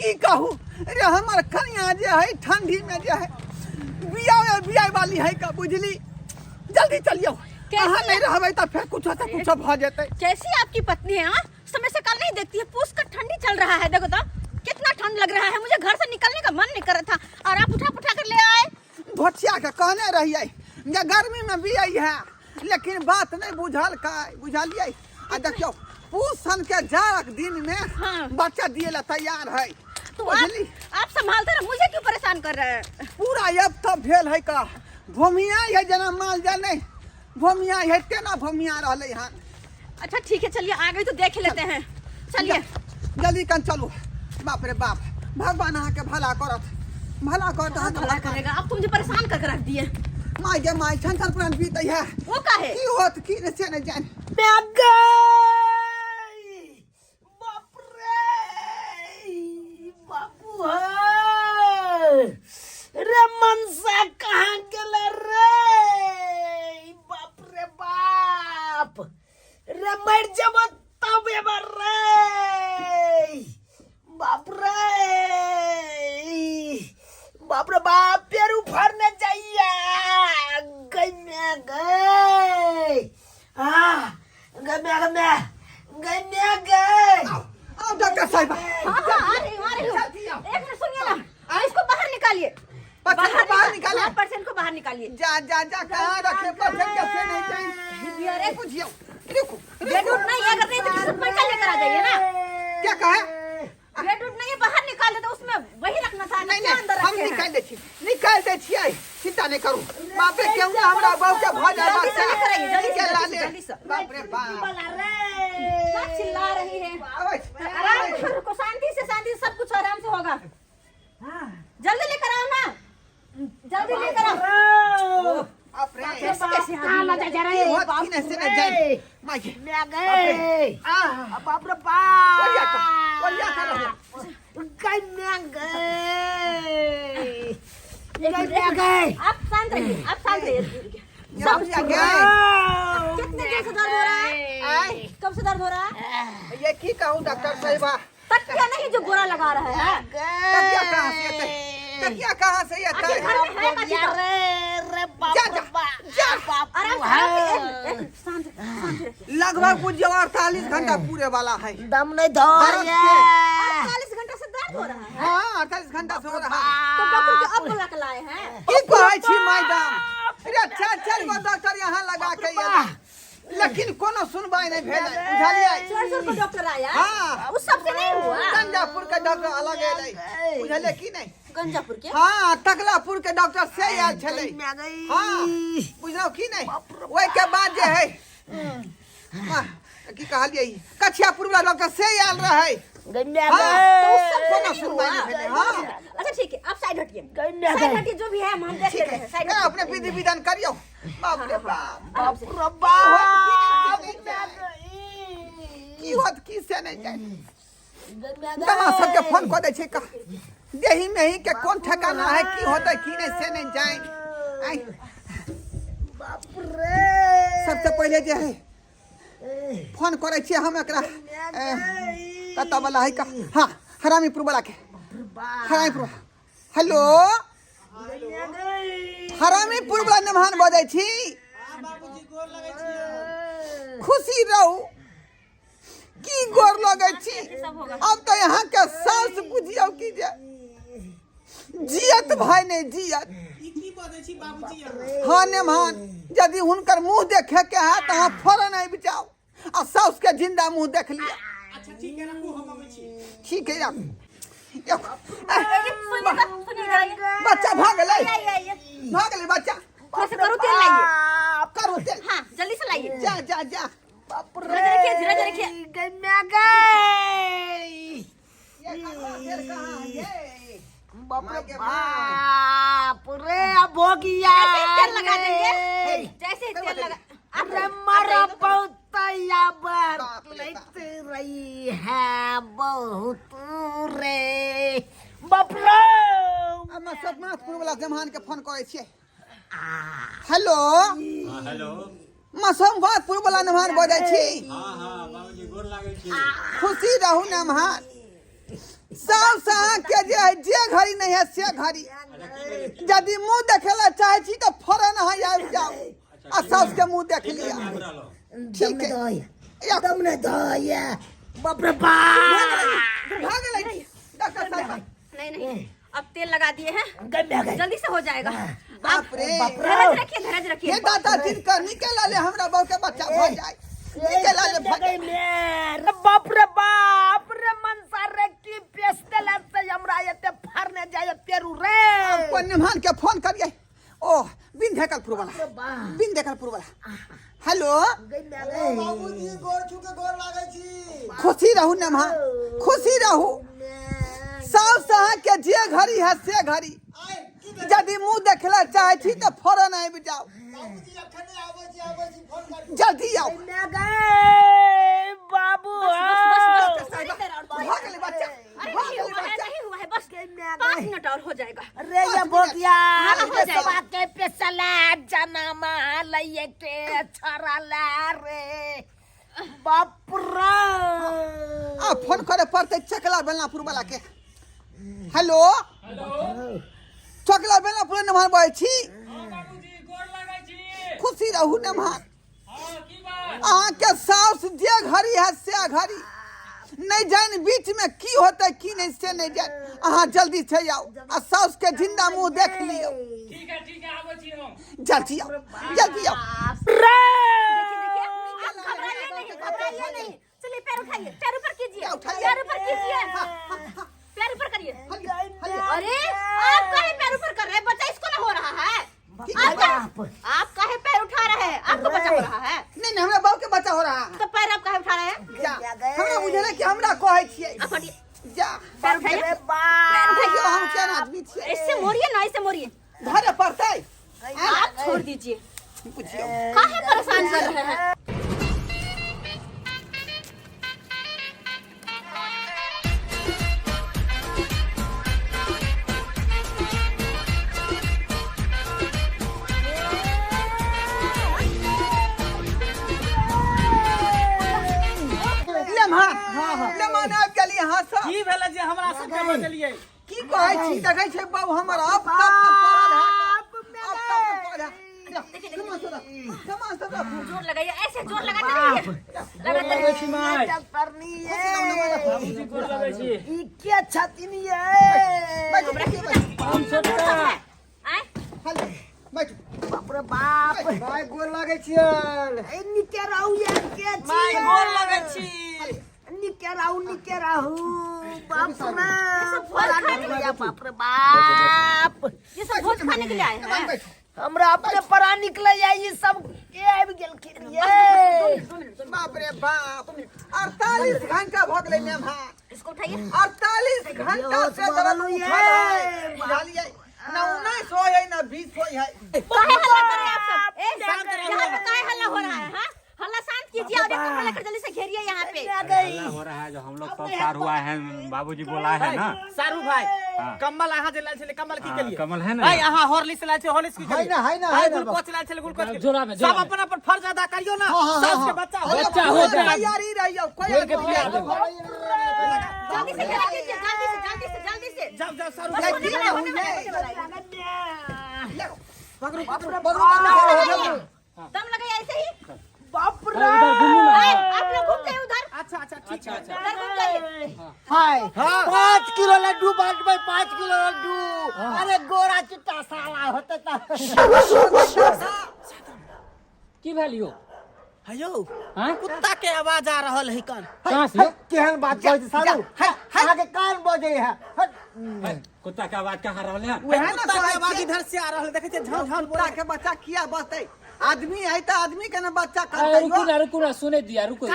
की कहू रे हमर कनिया जे है ठंडी में जे है बिया बिया वाली है का बुझली। जल्दी चलियो, कैसी अहाँ नहीं रहबै तऽ फेर कुछो से कुछो भऽ जेतै। कैसी आपकी पत्नी है? हाँ, समय से कल नहीं देखती है। पूस का ठंडी चल रहा है, देखो तो कितना ठंड लग रहा है। मुझे घर से निकलने का मन नहीं कर रहा था और आप उठा उठा कर ले आए। धोतिया के कहने रहियै जे गर्मी में बियै है, लेकिन बात नहीं बुझल का, बुझलियै? आ देखियौ पूस सन के जाड़क दिन में बच्चा दिए ला तैयार है। तो बुझली? आप संभालते रहो, मुझे क्यों परेशान कर रहे हैं? पूरा अब तो भेल है का भूमिया है, जेना माल जाल नहीं भूमिया है तेना भूमिया रहलै हन। अच्छा ठीक है, चलिए आ गई तो देख लेते हैं, चलिए जल्दी कन चलू। बाप रे बाप, भगवान अहाँ के भला करत, भला करत अहाँ के। भला करेगा, अब तुम मुझे परेशान कर रख दिए। माय गे my, छन छन प्राण बीतै है। वो काहे की होत की ने से नहीं जान। बाप रे बापू है रे, मनसा कहाँ गेले रे? बाप रे बाप रे, मर जब तब एबर रे। बाप रे बाप रे बाप, पेड़ उफाड़ने जाइया गई में गई आ गई में गई गई में गई। आओ डॉक्टर साहब। हाँ हाँ, आ रही हूँ, आ रही हूँ। जल्दी आओ। एक मिनट सुनिए ना, इसको बाहर निकालिए। पेशेंट को बाहर निकाले। हाँ, पेशेंट को बाहर निकालिए। जा जा जा, कहाँ रखे पेशेंट कैसे नहीं जाए? अरे बुझियो, रुको। बेड उठ नहीं है, अगर नहीं तो किसी से पैसा लेकर आ जाइए ना। क्या कहा? बेड उठ नहीं है, बाहर निकाल देते, उसमें वही रखना था। नहीं क्या नहीं, अंदर हम रखे हैं? निकाल दै छी, निकाल दै छियै, चिंता नहीं करू। बाप रे, क्यों ना हमरा बहू के भऽ जाय जल्दी से बच्चा। लेकर आइए, जल्दी से, के जल्दी से, लाले। जल्दी से। बाप रे बाप, क्या चिल्ला रही है? आबै छी, आराम आबै छी। से रुको, शांति से, शांति से सब कुछ आराम से होगा। जल्दी लेकर आओ ना, जल्दी लेकर आओ। बाप रे, कैसे कैसे आदमी है? की होत की नहीं से नहीं जाए। माय गे, गए आह, बाप रे ओरिया का, बाप, ओरिया का रहो। गई में गई एक मिनट, एक मिनट। आप शांत रहिए, आप शांत रहिए। सब गए। कितने देर से दर्द हो रहा है? आय, कब से दर्द हो रहा है? ये की कहूँ डॉक्टर साहिबा। तकिया नहीं जो गोरा लगा रहा है? तकिया कहाँ से एतै? तकिया कहाँ से एतै? आखिर घर में है कथी तो? रे बाप जा, रे जा, बाप, जा। आराम से, आराम से, एक मिनट, एक मिनट, शांत शांत रहिए। लगभग बुझियो 48 घंटा पूरे वाला है। दम नहीं धर। दर्द के। 48 घंटा से दर्द हो रहा है? हाँ, 48 घंटा से हो रहा है। तो डॉक्टर के अब बुला के लाए हैं? की कहै छी मैडम, रे चार चार गो डॉक्टर यहाँ लगा के एलै, लेकिन कोनो सुनवाई नहीं भेलै, बुझलियै? चार सौ को डॉक्टर आया? हाँ। उस सबसे नहीं हुआ? गंजापुर के डॉक्टर अलग एलै, बुझलियै की नहीं? गंजापुर के? हाँ, तकलापुर के डॉक्टर से आयल छलै। हाँ, बुझलहुँ की नहीं? ओहिके बाद जे है की कहलियै, कछियापुर वाला डॉक्टर से आयल रहै। हाँ, तो उस सबसे कोनो नहीं सुनवाई हुआ? नहीं भेलै। हाँ। अच्छा ठीक है, आप साइड हटिए, साइड हटिए, जो भी है हम देख ठीक लेते है हैं। साइड ए, हटिए। अपने विधि विधान करियौ। बाप रे बाप, आराम से। की होत की से नहीं जाए। दमा सबके फोन कऽ दै छै का देही में ही के कोन ठिकाना है, की होतै की नहीं से नहीं जाए। आइ, सबसे पहिले जे है फोन करै छियै हम एकरा, कतऽ वाला है का? हाँ, हरामीपुर वाला के, हरामीपुर। हेलो, हरामीपुर वाला नमहान बजै छी? खुशी रहू। की गोर लगै छी? अब तऽ यहाँ के सास बुझियौ कि जे जियत भाई नहीं जियत। हाँ नेमहान, यदि हुनकर मुंह देखे के है तऽ अहाँ फौरन आबि जाउ आ साउस के जिंदा मुंह देख लिअ। अच्छा ठीक है, रखू, हम अबै छी। ठीक है, राखू। राखू। सुनिए तो, सुनिए इधर आइए। बच्चा भऽ गेलै? आइए, आइए। भऽ गेलै बच्चा। थोड़ा सा करू तेल लाइए। करू तेल? हाँ, जल्दी से लाइए। जा जा जा। धीरे रखिए, धीरे रखिए। ये कहाँ तेल कहाँ है ये? बाप रे माय के बाप रे, अब हो गया। जैसे ही तेल लगा देंगे, जैसे ही तेल लगा आप अरे मरा बहुत याबर बाप रे बाप। रही है बहुत रे बाप रे। हम सतनाथपुर वाला जमान के फोन करै छियै। हेलो। हाँ, हेलो। मसमबादपुर वाला नमहान बजै छी? हाँ हाँ बाबूजी, गोर लागै छी। खुशी रहू नमहान। साउस अहाँके जे है जे घड़ी नहीं है से घड़ी। यदि मुंह देखे ला चाहे छी तो फौरन अहाँ आबि जाउ आ साउस के मुंह देख लिअ। ठीक है। दम नहीं दो। बाप रे बाप, भऽ गेलै डॉक्टर साहब। नहीं नहीं, अब तेल लगा दिए हैं, जल्दी से हो जाएगा। बाप रे, धीरज रखिए, धीरज रखिए। हे दादा जिनकर निकल आले हमरा बहू के बच्चा भऽ जाय, निकल आले भऽ जाय। बाप रे बाप रे, मनसा रे की पेश देला से हमरा एते फरने जाय पेरू रे। कोन मेहमान के फोन करिए? ओ बिन ढेकलपुर वाला, बिन ढेकलपुर वाला। हेलो बाबूजी, गोर छू के गोर लागै छी। खुशी रहू नमहा, खुशी रहू। साउस अहाँ के जे घड़ी है से घड़ी, यदि मुंह देखला चाहे छी तो फौरन आबि जाउ। बाबूजी अखने आबै छी, आबै छी, फोन काटू। जल्दी आउ बाबू। बस बस बस, थोड़ी देर और। भऽ गेलै बच्चा, अरे भऽ नहीं गेलै हुआ है, बच्चा। नहीं हुआ है, बस 5 मिनट और हो जाएगा। रे ये भोगिया, हाँ, हो जाएगा। के पेसला जनमा लइए के छरा ला रे बाप रे। आ फोन करे पड़तै चकला बेलनापुर वाला के। हेलो, चकला बेलनापुर नमहर बजै छी? बाबूजी गोर लागै छी। खुशी रहू नमहर। हँ, की बात? अहाँके साउस जे घड़ी है से घड़ी, नहीं जानि बीच में की होतै की नहीं से नहीं जानि। अहाँ जल्दी से आउ आ साउस के जिंदा मुंह देख लियौ। ठीक है ठीक है, आबै छी हम। जल्दी आउ, जल्दी आउ। देखिए देखिए, आप घबराइए नहीं, घबराइए नहीं। चलिए पैर उठाइए, पैर ऊपर कीजिए, उठाइए। पैर ऊपर कीजिए, पैर ऊपर करिए। अरे आप काहे पैर ऊपर कर रहे हैं? बच्चा इसको ना हो रहा है। आप काहे पैर उठा रहे हैं? आपको बच्चा हो रहा है? नहीं नहीं, हमरा बाबू के बच्चा हो रहा है। तो पैर आप काहे उठा रहे हैं? जा, हमरा बुझल कि हमरा कहै छियै। आप हटिए, जा, पैर उठाइए, बाप देखियौ हम केहन आदमी छियै। ऐसे मोड़िए ना, ऐसे मोड़िए। धरे पड़तै। आप छोड़ दीजिए, बुझियौ काहे परेशान कर रहे हैं? लम्हा लम्हा आबि गेली अहाँ सब। की भेलै जे हमरा सबके बजलियै? की कहै छी, देखै छै बाबू हमर अब तक ने पड़ल है, अब तक ने पड़ल है। क्षमा सब रखू, क्षमा सब रखू। जोर लगाइए, ऐसे जोर लगाते रहिए, लगाते रहिए। माय डॉक्टरनी ये बाबूजी गोर लगै छी। ई के छथिन ये? बैठू, बैठू, बैठू। हम छोटका। आए हेलो, बैठू। बाप रे बाप। भाई गोर लागै छियन। ए निके रहू ये के छी? माय गोर लगै छी। निके रहू, निके रहू। बाप रे सब भोज खाने के लिए, बाप रे बाप, ये सब भोज खाने के लिए आए हैं। बैठू। हमरा अपने परा निकले या ई सब के आबि गेलखिन ये? बाप रे बाप, 48 घंटा भऽ गेलै नेम्हा। इसको उठाइए। 48 घंटा से दर्द उठल है, बुझलियै ना? 19 होय है ना 20 होय है। काहे हल्ला कर रहे हैं आप सब? ए, यहाँ पे काहे हल्ला हो रहा है? हाँ, हल्ला शांत कीजिए और एक कपड़ा लेकर जल्दी से घेरिए यहाँ पे। हल्ला हो रहा है जो हम लोग सब सार हुआ है, बाबूजी बोला है ना। सारू भाई, हाँ। कम्बल अहाँ जे लाल छलै, कम्बल की हाँ, केलिए? कम्बल है ना? भाई अहाँ हॉर्लिक्स लाल छै, हॉर्लिक्स की है केलिए? ना, है ना, भाई है ना। ग्लूकोज लाल छलै, ग्लूकोज की? जोड़ा में, सब जोड़ा में। अपन अपन फर्ज अदा करियो ना। हाँ, हाँ, सास के हाँ। बच्चा हो। बच्चा हो जाए। तैयारी रहियो कोई घोर के पिया दो। जल्दी से घेरा कीजिए, जल्दी से, जल्दी से, जल्दी से। जाओ जाओ सारू बस भाई। होने वाला है, होने वाला है, होने वाला है। पकड़ू पकड़ू पकड़ू। दम लगाइए ऐसे ही। बाप रे। उधर घूमू ना। ए, आप लोग घूम जाइए उधर। अच्छा अच्छा, ठीक है। अच्छा। उधर घूम जाइए। हाय, 5 किलो लड्डू बांटबै, 5 किलो लड्डू। अरे गोरा चिट्टा साला होतै त। की भेल यौ? हेयो। हाँ? कुत्ता के आवाज आ रहल है कन। कहाँ से यौ? केहन बात कहै छी सालू, अहाँके कान बजै है। हट। कुत्ता के आवाज कहाँ रहल है? वएह ना कुत्ता के कहै आवाज छियै। इधर से आ रहल है, देखै छियै झाउं झाउं। कुत्ता के बच्चा किया बसतै? आदमी है तऽ आदमी के ने बच्चा अरे करतै। रुकू ना, रुकू ना, सुने दिया, रुकू।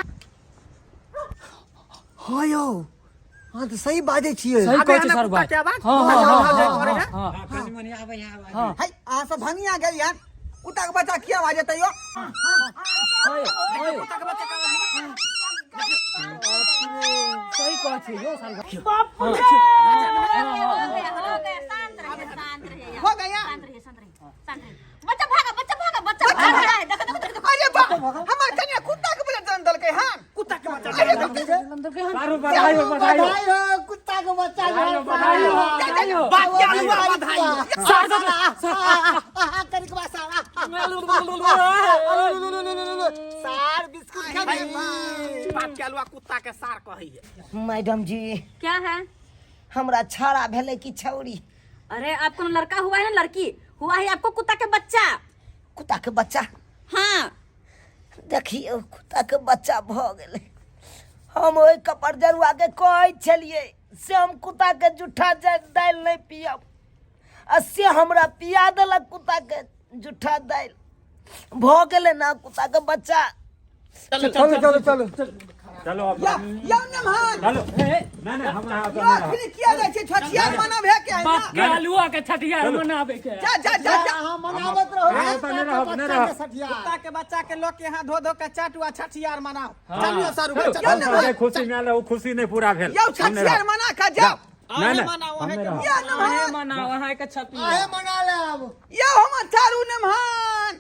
हँ यौ, अहाँ तऽ सही बाजै छियै। सही आबे कहै है छै ना सर कुत्ता भाई। के आवाज? हाँ हाँ झाउं हाँ झाउं हाँ करे है? हाँ। कनी मनी आबै है आवाज। हाँ। है, अहाँ सब भंगिया गेल यार। कुत्ता के बच्चा किया बाजतै यौ? हाँ यौ, हाँ यौ। कुत्ता के बच्चा के आवाज। सही कहै छै यौ सर भाई। बाप रे। हो गया, हो गया, शांत रहिए, शांत रहिए हो गया। शांत रहिए, शांत रहिए, शांत रहिए। बच्चा भागा, बच्चा भागा, बच्चा भाग रहा है। देखो देखो देखो देखो। अरे बा, हमर कन्या कुत्ता के बच्चा जन्म देलकै हन। कुत्ता के बच्चा। अरे बाप। सारू बधाई हो, बधाई हो। बधाई हो, कुत्ता के के बच्चा भेल बधाई हो। सार। बाप के आलुआ बधाई हो। सार कनिक बा सार सार बिस्कुट खाबी। बाप के आलुआ कुत्ता के सार कहै है। मैडम जी। क्या है? हमरा छाड़ा भेलै कि छौरी? अरे आपको ना लड़का हुआ है ना लड़की हुआ है, आपको कुत्ता के बच्चा। कुत्ता के बच्चा? हाँ। देखियौ कुत्ता के बच्चा भ गेलै। हम ओहि कपड़ जरुआ के कहै छलियै से हम कुत्ता के जूठा दालि नहि पियब, आ से हमरा पिया देलक कुत्ता के जूठा दालि। भ गेलै ना कुत्ता के बच्चा। चलो चलो चलो चलो अब या या नमहन। चलो। नहीं नहीं, हम यहाँ यो अखनी किया जाइ छै छठियार मनाबे के है ना? बाप के आलुआ के छठियार मनाबे के है। जा जा जा जा। अहाँ मनाबत रहू हाँ, तो नहीं रहब, नहीं बच्चा रहब। के सठियार। कुत्ता के बच्चा के लोग के यहाँ धो धो के चाटू आ छठियार मनाओ। चलियो सारू चलो, चलो। हम सारे खुशी में आयल, वो खुशी नहीं पूरा भेल। यौ हम नहीं छठियार रहब। मना के जाओ। नहीं नहीं, मनाओ, हम नहीं रहब। या नमहन। मनाओ अहाँ के छठियार। आहे मना लेब। यौ हमर चारू नमहन।